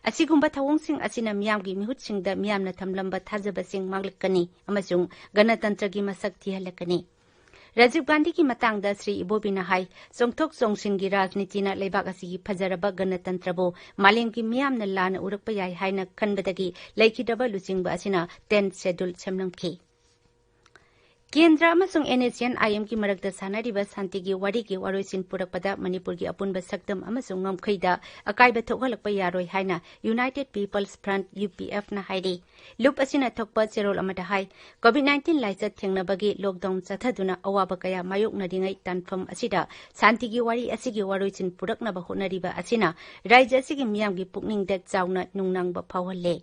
ꯑꯁꯤꯒꯨꯝꯕ ꯊꯧꯑꯣꯡꯁꯤꯡ ꯑꯁꯤꯅ ꯃꯤꯌꯥꯝꯒꯤ ꯃꯤꯍꯨꯠꯁꯤꯡꯗ ꯃꯤꯌꯥꯝꯅ ꯊꯝꯂꯝꯕ ꯊꯥꯖꯕꯁꯤꯡ ꯃꯥꯡꯂꯛꯀꯅꯤ ꯑꯃꯁꯨꯡ ꯒꯅꯇꯟꯇ꯭ꯔꯒꯤ ꯃꯁꯛ ꯊꯤꯍꯜꯂꯛꯀꯅꯤ꯫ ꯔꯥꯖꯤꯕ ꯒꯥꯟꯙꯤꯒꯤ ꯃꯇꯥꯡꯗ ꯁ꯭ꯔꯤ ꯏꯕꯣꯕꯤꯅ ꯍꯥꯏ, ꯆꯣꯡꯊꯣꯛ ꯆꯣꯡꯁꯤꯟꯒꯤ ꯔꯥꯖꯅꯤꯇꯤꯅ ꯂꯩꯕꯥꯛ ꯑꯁꯤꯒꯤ ꯐꯖꯔꯕ ꯒꯅꯇꯟꯇ꯭ꯔꯕꯨ ꯃꯥꯂꯦꯝꯒꯤ ꯃꯤꯌꯥꯝꯅ ꯂꯥꯟꯅ ꯎꯔꯛꯄ ꯌꯥꯏ ꯍꯥꯏꯅ ꯈꯟꯕꯗꯒꯤ ꯂꯩꯈꯤꯗ꯭ꯔꯕ ꯂꯨꯆꯤꯡꯕ ꯑꯁꯤꯅ ꯇꯦꯟ ꯁꯦꯗꯨꯜ ꯁꯦꯝꯂꯝꯈꯤ꯫ ꯀꯦꯟꯗ꯭ꯔ ꯑꯃꯁꯨꯡ NSCN-IMꯒꯤ ꯃꯔꯛꯇ ꯁꯥꯟꯅꯔꯤꯕ ꯁꯥꯟꯇꯤꯒꯤ ꯋꯥꯔꯤꯒꯤ ꯋꯥꯔꯣꯏꯁꯤꯟ ꯄꯨꯔꯛꯄꯗ ꯃꯅꯤꯄꯨꯔꯒꯤ ꯑꯄꯨꯟꯕ ꯁꯛꯇꯝ ꯑꯃꯁꯨꯡ ꯉꯝꯈꯩꯗ ꯑꯀꯥꯏꯕ ꯊꯣꯛꯍꯜꯂꯛꯄ ꯌꯥꯔꯣꯏ ꯍꯥꯏꯅ United People's Front, UPFꯅ ꯍꯥꯏꯔꯤ꯫ ꯂꯨꯞ ꯑꯁꯤꯅ ꯊꯣꯛꯄ ꯆꯦꯔꯣꯜ ꯑꯃꯗ ꯍꯥꯏ, COVID nineteen ꯂꯥꯏꯆꯠ ꯊꯦꯡꯅꯕꯒꯤ lockdown ꯆꯠꯊꯗꯨꯅ ꯑꯋꯥꯕ ꯀꯌꯥ ꯃꯥꯌꯣꯛꯅꯔꯤꯉꯩ ꯇꯥꯟꯐꯝ ꯑꯁꯤꯗ ꯁꯥꯟꯇꯤꯒꯤ ꯋꯥꯔꯤ ꯑꯁꯤꯒꯤ ꯋꯥꯔꯣꯏꯁꯤꯟ ꯄꯨꯔꯛꯅꯕ ꯍꯣꯠꯅꯔꯤꯕ ꯑꯁꯤꯅ ꯔꯥꯖ꯭ꯌ ꯑꯁꯤꯒꯤ ꯃꯤꯌꯥꯝꯒꯤ ꯄꯨꯛꯅꯤꯡꯗ ꯆꯥꯎꯅ ꯅꯨꯡꯅꯥꯡꯕ ꯐꯥꯎꯍꯜꯂꯦ꯫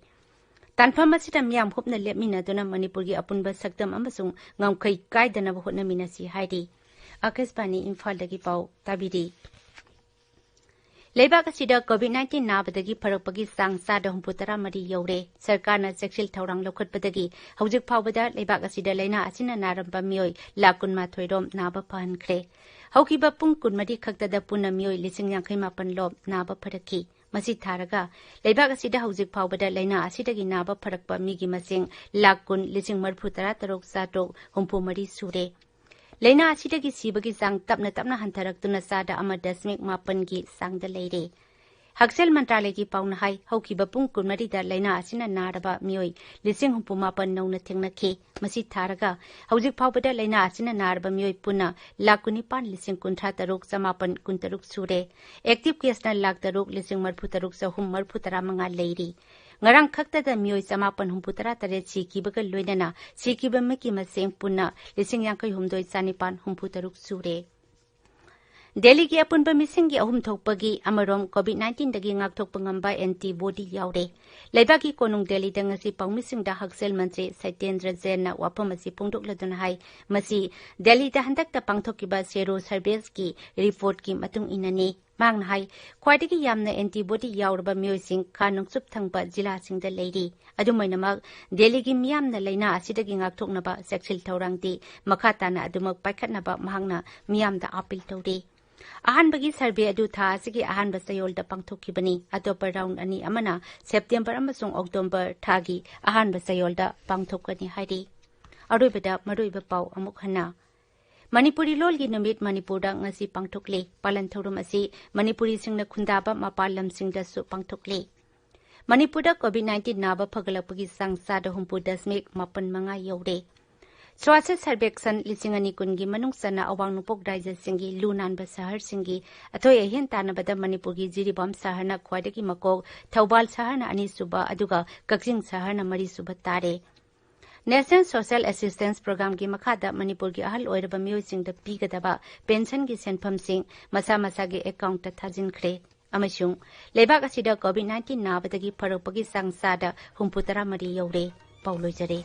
ꯇꯥꯟꯐꯝ ꯑꯁꯤꯗ ꯃꯤꯌꯥꯝ ꯍꯨꯞꯅ ꯂꯦꯞꯃꯤꯟꯅꯗꯨꯅ ꯃꯅꯤꯄꯨꯔꯒꯤ ꯑꯄꯨꯟꯕ ꯁꯛꯇꯝ ꯑꯃꯁꯨꯡ ꯉꯝꯈꯩ ꯀꯥꯏꯗꯅꯕ ꯍꯣꯠꯅꯃꯤꯟꯅꯁꯤ ꯍꯥꯏꯔꯤ꯫ ꯑꯀꯥꯁꯕꯥꯅꯤ ꯏꯝꯐꯥꯜꯗꯒꯤ ꯄꯥꯎ ꯇꯥꯕꯤꯔꯤ꯫ ꯂꯩꯕꯥꯛ ꯑꯁꯤꯗ COVID nineteen ꯅꯥꯕꯗꯒꯤ ꯐꯔꯛꯄꯒꯤ ꯆꯥꯡ ꯆꯥꯗ ꯍꯨꯝꯐꯨ ꯇꯔꯥ ꯃꯔꯤ ꯌꯧꯔꯦ꯫ ꯁꯔꯀꯥꯔꯅ ꯆꯦꯛꯁꯤꯜ ꯊꯧꯔꯥꯡ ꯂꯧꯈꯠꯄꯗꯒꯤ ꯍꯧꯖꯤꯛ ꯐꯥꯎꯕꯗ ꯂꯩꯕꯥꯛ ꯑꯁꯤꯗ ꯂꯥꯏꯅꯥ ꯑꯁꯤꯅ ꯅꯥꯔꯝꯕ ꯃꯤꯑꯣꯏ ꯂꯥꯈ ꯀꯨꯟꯃꯥꯊꯣꯏ ꯔꯣꯝ ꯅꯥꯕ ꯐꯍꯟꯈ꯭ꯔꯦ꯫ ꯍꯧꯈꯤꯕ ꯄꯨꯡ ꯀꯨꯟꯃꯔꯤ ꯈꯛꯇꯗ ꯄꯨꯟꯅ ꯃꯤꯑꯣꯏ ꯂꯤꯁꯤꯡ ꯌꯥꯡꯈꯩ ꯃꯥꯄꯟ ꯂꯣꯝ ꯅꯥꯕ ꯐꯔꯛꯈꯤ꯫ ꯃꯁꯤ ꯊꯥꯔꯒ ꯂꯩꯕꯥꯛ ꯑꯁꯤꯗ ꯍꯧꯖꯤꯛ ꯐꯥꯎꯕꯗ ꯂꯥꯏꯅꯥ ꯑꯁꯤꯗꯒꯤ ꯅꯥꯕ ꯐꯔꯛꯄ ꯃꯤꯒꯤ ꯃꯁꯤꯡ ꯂꯥꯈ ꯀꯨꯟ ꯂꯤꯁꯤꯡ ꯃꯔꯤꯐꯨ ꯇꯔꯥ ꯇꯔꯨꯛ ꯆꯥꯇ꯭ꯔꯨꯛ ꯍꯨꯝꯐꯨ ꯃꯔꯤ ꯁꯨꯔꯦ꯫ ꯂꯥꯏꯅꯥ ꯑꯁꯤꯗꯒꯤ ꯁꯤꯕꯒꯤ ꯆꯥꯡ ꯇꯞꯅ ꯇꯞꯅ ꯍꯟꯊꯔꯛꯇꯨꯅ ꯆꯥꯗ ꯑꯃ ꯗꯁꯃꯤꯛ ꯃꯥꯄꯟꯒꯤ ꯆꯥꯡꯗ ꯂꯩꯔꯦ꯫ ꯍꯛꯁꯦꯜ ꯃꯟꯇ꯭ꯔꯥꯂꯌꯒꯤ ꯄꯥꯎꯅ ꯍꯥꯏ, ꯍꯧꯈꯤꯕ ꯄꯨꯡ ꯀꯨꯟꯃꯔꯤꯗ ꯂꯥꯏꯅꯥ ꯑꯁꯤꯅ ꯅꯥꯔꯕ ꯃꯤꯑꯣꯏ ꯂꯤꯁꯤꯡ ꯍꯨꯝꯐꯨ ꯃꯥꯄꯟ ꯅꯧꯅ ꯊꯦꯡꯅꯈꯤ꯫ ꯃꯁꯤ ꯊꯥꯔꯒ ꯍꯧꯖꯤꯛ ꯐꯥꯎꯕꯗ ꯂꯥꯏꯅꯥ ꯑꯁꯤꯅ ꯅꯥꯔꯕ ꯃꯤꯑꯣꯏ ꯄꯨꯟꯅ ꯂꯥꯈ ꯀꯨꯟꯅꯤꯄꯥꯟ ꯂꯤꯁꯤꯡ ꯀꯨꯟꯊ꯭ꯔꯥ ꯇꯔꯨꯛ ꯆꯃꯥꯄꯟ ꯀꯨꯟꯇꯔꯨꯛ ꯁꯨꯔꯦ꯫ Active caseꯅ ꯂꯥꯈ ꯇꯔꯨꯛ ꯂꯤꯁꯤꯡ ꯃꯔꯤꯐꯨ ꯇꯔꯨꯛ ꯆꯍꯨꯝ ꯃꯔꯤꯐꯨ ꯇꯔꯥ ꯃꯉꯥ ꯂꯩꯔꯤ꯫ ꯉꯔꯥꯡ ꯈꯛꯇꯗ ꯃꯤꯑꯣꯏ ꯆꯃꯥꯄꯟ ꯍꯨꯝꯐꯨ ꯇꯔꯥ ꯇꯔꯦꯠ ꯁꯤꯈꯤꯕꯒ ꯂꯣꯏꯅꯅ ꯁꯤꯈꯤꯕ ꯃꯤꯒꯤ ꯃꯁꯤꯡ ꯄꯨꯟꯅ ꯂꯤꯁꯤꯡ ꯌꯥꯡꯈꯩ ꯍꯨꯝꯗꯣꯏ ꯆꯥꯅꯤꯄꯥꯟ ꯍꯨꯝꯐꯨ ꯇꯔꯨꯛ ꯁꯨꯔꯦ꯫ ꯗꯦꯜꯂꯤꯒꯤ ꯑꯄꯨꯟꯕ ꯃꯤꯁꯤꯡꯒꯤ ꯑꯍꯨꯝ ꯊꯣꯛꯄꯒꯤ ꯑꯃꯔꯣꯝ COVID nineteenꯗꯒꯤ ꯉꯥꯛꯊꯣꯛꯄ ꯉꯝꯕ antibody ꯌꯥꯎꯔꯦ꯫ ꯂꯩꯕꯥꯛꯀꯤ ꯀꯣꯅꯨꯡ ꯗꯦꯜꯂꯤꯗ ꯉꯁꯤ ꯄꯥꯎꯃꯤꯁꯤꯡꯗ ꯍꯛꯁꯦꯜ ꯃꯟꯇ꯭ꯔꯤ ꯁꯩꯇꯦꯟꯗ꯭ꯔ ꯖꯦꯟꯅ ꯋꯥꯐꯝ ꯑꯁꯤ ꯐꯣꯡꯗꯣꯛꯂꯗꯨꯅ ꯍꯥꯏ, ꯃꯁꯤ ꯗꯦꯜꯂꯤꯗ ꯍꯟꯗꯛꯇ ꯄꯥꯡꯊꯣꯛꯈꯤꯕ ꯁꯦꯔꯣ ꯁꯔꯚꯦꯁꯀꯤ ꯔꯤꯄꯣꯔꯠꯀꯤ ꯃꯇꯨꯡ ꯏꯟꯅꯅꯤ꯫ ꯃꯍꯥꯛꯅ ꯍꯥꯏ, ꯈ꯭ꯋꯥꯏꯗꯒꯤ ꯌꯥꯝꯅ antibody ꯌꯥꯎꯔꯕ ꯃꯤꯑꯣꯏꯁꯤꯡ ꯈꯥ ꯅꯣꯡꯆꯨꯞ ꯊꯪꯕ ꯖꯤꯂꯥꯁꯤꯡꯗ ꯂꯩꯔꯤ꯫ ꯑꯗꯨꯝ ꯑꯣꯏꯅꯃꯛ, ꯗꯦꯜꯂꯤꯒꯤ ꯃꯤꯌꯥꯝꯅ ꯂꯥꯏꯅꯥ ꯑꯁꯤꯗꯒꯤ ꯉꯥꯛꯊꯣꯛꯅꯕ ꯆꯦꯛꯁꯤꯜ ꯊꯧꯔꯥꯡꯗꯤ ꯃꯈꯥ ꯇꯥꯅ ꯑꯗꯨꯃꯛ ꯄꯥꯏꯈꯠꯅꯕ ꯃꯍꯥꯛꯅ ꯃꯤꯌꯥꯝꯗ ꯑꯥꯄꯤꯜ ꯇꯧꯔꯤ꯫ ꯑꯍꯥꯟꯕꯒꯤ ꯁꯔꯚꯦ ꯑꯗꯨ ꯊꯥ ꯑꯁꯤꯒꯤ ꯑꯍꯥꯟꯕ ꯆꯌꯣꯜꯗ ꯄꯥꯡꯊꯣꯛꯈꯤꯕꯅꯤ꯫ ꯑꯇꯣꯞꯄ ꯔꯥꯎꯟ ꯑꯅꯤ ꯑꯃꯅ ꯁꯦꯞꯇꯦꯝꯕꯔ ꯑꯃꯁꯨꯡ ꯑꯣꯛꯇꯣꯕꯔ ꯊꯥꯒꯤ ꯑꯍꯥꯟꯕ ꯆꯌꯣꯜꯗ ꯄꯥꯡꯊꯣꯛꯀꯅꯤ ꯍꯥꯏꯔꯤ꯫ ꯑꯔꯣꯏꯕꯗ ꯃꯔꯨꯑꯣꯏꯕ ꯄꯥꯎ ꯑꯃꯨꯛ ꯍꯟꯅ꯫ ꯃꯅꯤꯄꯨꯔꯤ ꯂꯣꯜꯒꯤ ꯅꯨꯃꯤꯠ ꯃꯅꯤꯄꯨꯔꯗ ꯉꯁꯤ ꯄꯥꯡꯊꯣꯛꯂꯤ꯫ ꯄꯥꯂꯟ ꯊꯧꯔꯝ ꯑꯁꯤ ꯃꯅꯤꯄꯨꯔꯤꯁꯤꯡꯅ ꯈꯨꯟꯗꯥꯕ ꯃꯄꯥꯟ ꯂꯝꯁꯤꯡꯗꯁꯨ ꯄꯥꯡꯊꯣꯛꯂꯤ꯫ ꯃꯅꯤꯄꯨꯔꯗ COVID nineteen ꯅꯥꯕ ꯐꯒꯠꯂꯛꯄꯒꯤ ꯆꯥꯡ ꯆꯥꯗ ꯍꯨꯝꯐꯨ ꯗꯁꯃꯤꯛ ꯃꯥꯄꯟ ꯃꯉꯥ ꯌꯧꯔꯦ꯫ ꯁ꯭ꯋꯥꯁ ꯁꯔꯕꯦꯛꯁꯟ ꯂꯤꯁꯤꯡ ꯑꯅꯤ ꯀꯨꯟꯒꯤ ꯃꯅꯨꯡ ꯆꯟꯅ ꯑꯋꯥꯡ ꯅꯣꯡꯄꯣꯛ ꯔꯥꯏꯖ꯭ꯌꯁꯤꯡꯒꯤ ꯂꯨ ꯅꯥꯟꯕ ꯁꯍꯔꯁꯤꯡꯒꯤ ꯑꯊꯣꯏ ꯑꯍꯦꯟ ꯇꯥꯟꯅꯕꯗ ꯃꯅꯤꯄꯨꯔꯒꯤ ꯖꯤꯔꯤꯕꯥꯝ ꯁꯍꯔꯅ ꯈ꯭ꯋꯥꯏꯗꯒꯤ ꯃꯀꯣꯛ, ꯊꯧꯕꯥꯜ ꯁꯍꯔꯅ ꯑꯅꯤꯁꯨꯕ, ꯑꯗꯨꯒ ꯀꯛꯆꯤꯡ ꯁꯍꯔꯅ ꯃꯔꯤꯁꯨꯕ ꯇꯥꯔꯦ꯫ National Social Assistance Programꯒꯤ ꯃꯈꯥꯗ ꯃꯅꯤꯄꯨꯔꯒꯤ ꯑꯍꯜ ꯑꯣꯏꯔꯕ ꯃꯤꯑꯣꯏꯁꯤꯡꯗ ꯄꯤꯒꯗꯕ ꯄꯦꯟꯁꯟꯒꯤ ꯁꯦꯟꯐꯝꯁꯤꯡ ꯃꯁꯥ ꯃꯁꯥꯒꯤ ꯑꯦꯀꯥꯎꯟꯠꯇ ꯊꯥꯖꯤꯟꯈ꯭ꯔꯦ꯫ ꯑꯃꯁꯨꯡ ꯂꯩꯕꯥꯛ ꯑꯁꯤꯗ COVID nineteen ꯅꯥꯕꯗꯒꯤ ꯐꯔꯛꯄꯒꯤ ꯆꯥꯡ ꯆꯥꯗ ꯍꯨꯝꯐꯨ ꯇꯔꯥ ꯃꯔꯤ ꯌꯧꯔꯦ꯫ ꯄꯥꯎ ꯂꯣꯏꯖꯔꯦ꯫